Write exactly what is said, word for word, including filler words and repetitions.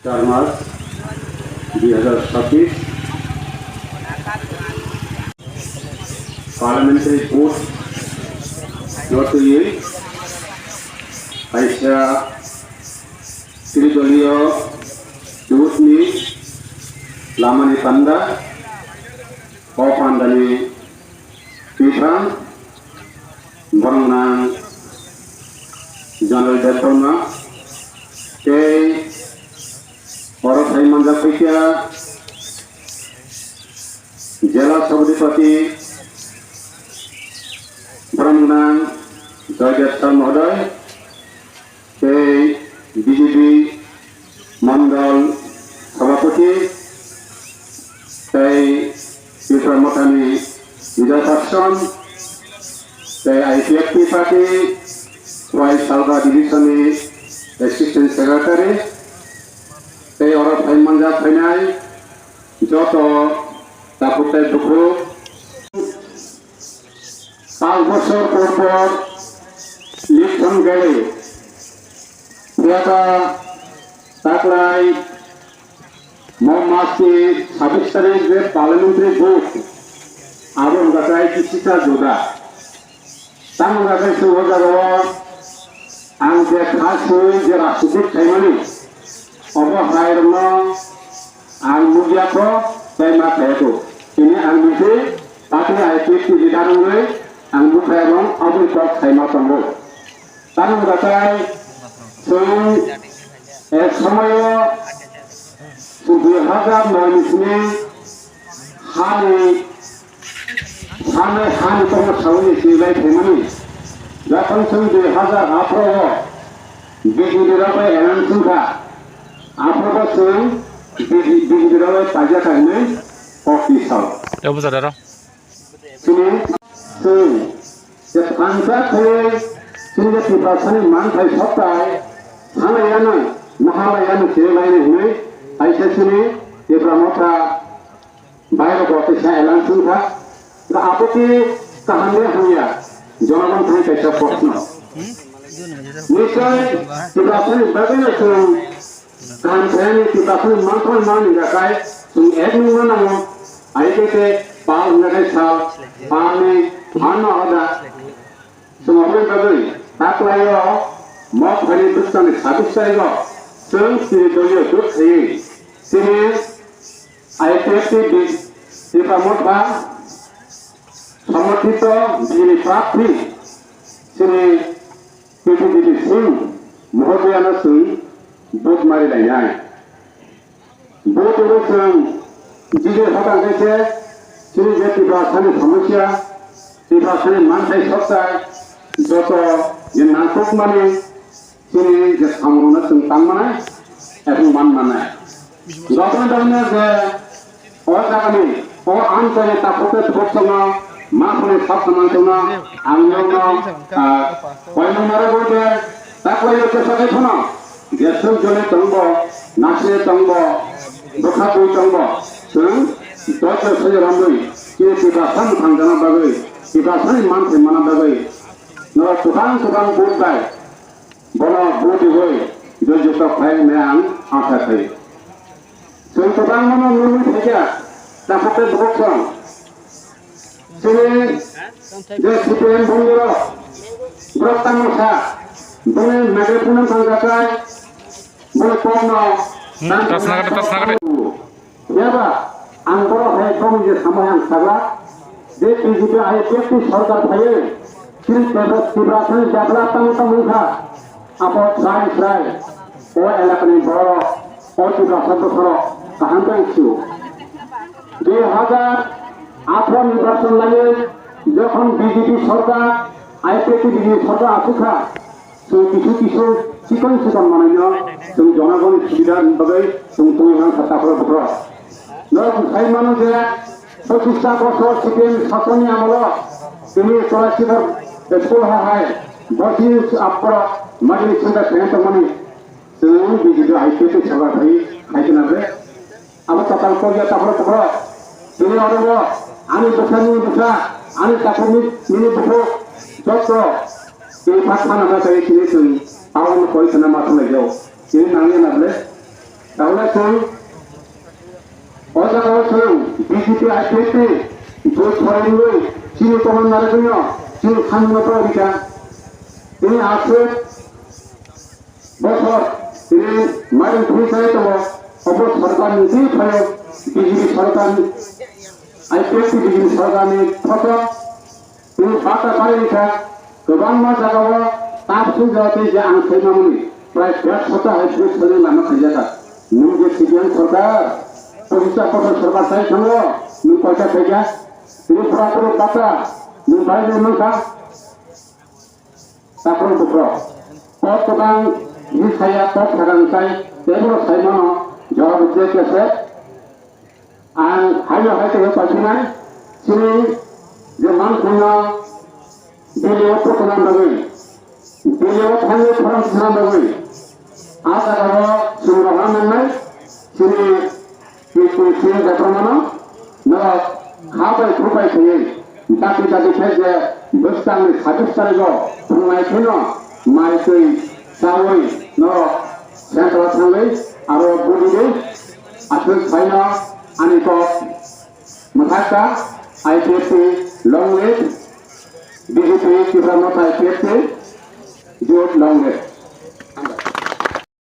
Charmas dui hazar sabbish parliamentary vote no twiwi kaisa tridoliyo jotni lamani panda o pandani twiphang borok nang General Debbarma tei oro sai manjak paikha Jela Sabhapati borok nang Joydev Shah Mohodoy tei B J P Mondol Sabhapati tei Tipra Mothani Leader Person tei I P F T Party Khowai Salga Division ni Assistant Secretary tei oro phai manjak phainai joto takhuk tei bukhuk. Panch bochor por por election gele. Phiyaba taklai mo mas ni sabbish tarik je parliamentary vote abo wngkha khe kisisa juda. Tamo wngkha khe chwng o jaga o ang je kha swi je rajnitik khaimani obo hai rokno ang nukya kho tei ma khayaku. Tini ang nisi party I P F T leader wngwi ang nukha rok aboni kok saima tongo. Tamo wngkha khe chwng ek somoyo dui hazar noi ni simi hani, hani, hani tongma sawi ni simi lai phaimani. Jokhon chwng dui hazar atharo o B J P rok bai alliance wngkha, aphuru bo chwng B J P rok bai paijak hinwi kok twi sao. Tei buchar aro. Chini chwng je thansa khaiwi chini je Tiprasani manthai sokthai thanglaiya nang, naharlaiya nang chini laini hinwi kaisa chini Tipra Motha bairok bo teisa alliance wngkha. Da aboni kaham de hamya, jonogon thani kaisa proshno. Nischoi Tiprasani bagwino chwng Kaham sayani Tiprasani manthokmani jakai chwng ek nungna nango. Aike ke pal hwnjakai sal, palni phanno hoda. Chwng aboni bagwi taklaio mok phaini bwskangni sabbish tarigo chwng chini doliyo jot khaiwi chini I P F T Tipra Motha somorthito bini prarthi chini P T P T Singh Mohodoyano chwng vote mari lainai. Vote rwui chwng jigir hotang khe se chini je Tiprasani somosya, Tiprasani manthai sokchai, joto je nangkukmani chini je samungrokno chwng tang manai, ebong man manai. Jotono dagino je O jagani, o amchaini takhuk tei bukhuk songno ma phone sab samantongno ang nokno, ah, koimung narwgo je taklaio kesa khai phano jeswk joni tongbo, nasle tongbo, bwkha bui tongbo, chwng doito soyo romwi chini Tiprasa mwthang jana bagwi, Tiprasani manthai mana bagwi norok kwbang kwbang vote bai Bono vote rwui joyjukto khai hwnwi ang asa khlaio. Chwng kwbangmano nugwi phaikha, takhuk tei bukhuk song. Chini je C P M bondorok, borok tamo sa, bini nagwi phunuk thangjakhai, bini kokno Hmm, tasnagade, tasnagade. Phiya ba ang borok hai bongni je samung hai ang saglak, je B J P I P F T sorkar phaiwi chini Tibra, Tiprasani develop tamo tamo wngkha, abo srai srai o elakani borok, o Tiprasa bwsarok kaham khe sio. Dui hazar atharo nirbachon laiwi jokhon B J P sorkar, I P F T B J P sorkar aswk kha, Chwng kisu kisu chikon chikon manwino chwng jonogoni subida ni bagwi chwng tongwi mano kha takhoro bukhoro. Norok sai mano je pochista bosor C P M sasonni amolo tini Chorasikor school ha hai bosi aphoro mani chwngda khaina tongmani chwng B J P hai tei tei soba khai khai khna bre. Abo total kok ya takhoro bukhoro. Tini oro bo ani bwsa nini bwsa, ani takhuk ni nini bukhuk, joto tini phak phana ma tei tini chwng abo no koi khna ma thang lai jao. Tini nang ya na ble. Taula chwng o jaga o chwng B J P I P F T ni vote chorwi chini komon narwgwino chini khamino pora rikha. Tini aswk bosor tini mairum thwi chai tongo, obo sorkar ni twi phaio, B J P sorkar ni, I P F T B J P sorkar ni photo. Tini bata bari wngkha, kwbangma jagao tap swijak tei je ang saimamani prai dersho ta hai swi salni lama khaijakha. Nwng je C P M sorkar, poricha kotor sorkar sai thango, nwng koita khaikha? Tini pura pura bata nwng bai nai mankha. Takrok bukrok kok kwbang hi saya kok sakang sai tei bono saimano jawab rwkhe khe se. Ang haino hai khe paiphinai, chini je mankhungno Delhi o potonam bagwi, Delhi o thangwi phorom thangna bagwi, a jagao chwng rohor nangnai, chini Kiti Singh Debbarmano norok kha bai khu bai khaiwi dati dati khe je bwskangni sabis tarigo phungnai kheno mai twi chawi norok central thangwi aro budi de aswk phaino ani kok mwthakta I P F T long live, B J P Tipra Motha I P F T youth long live.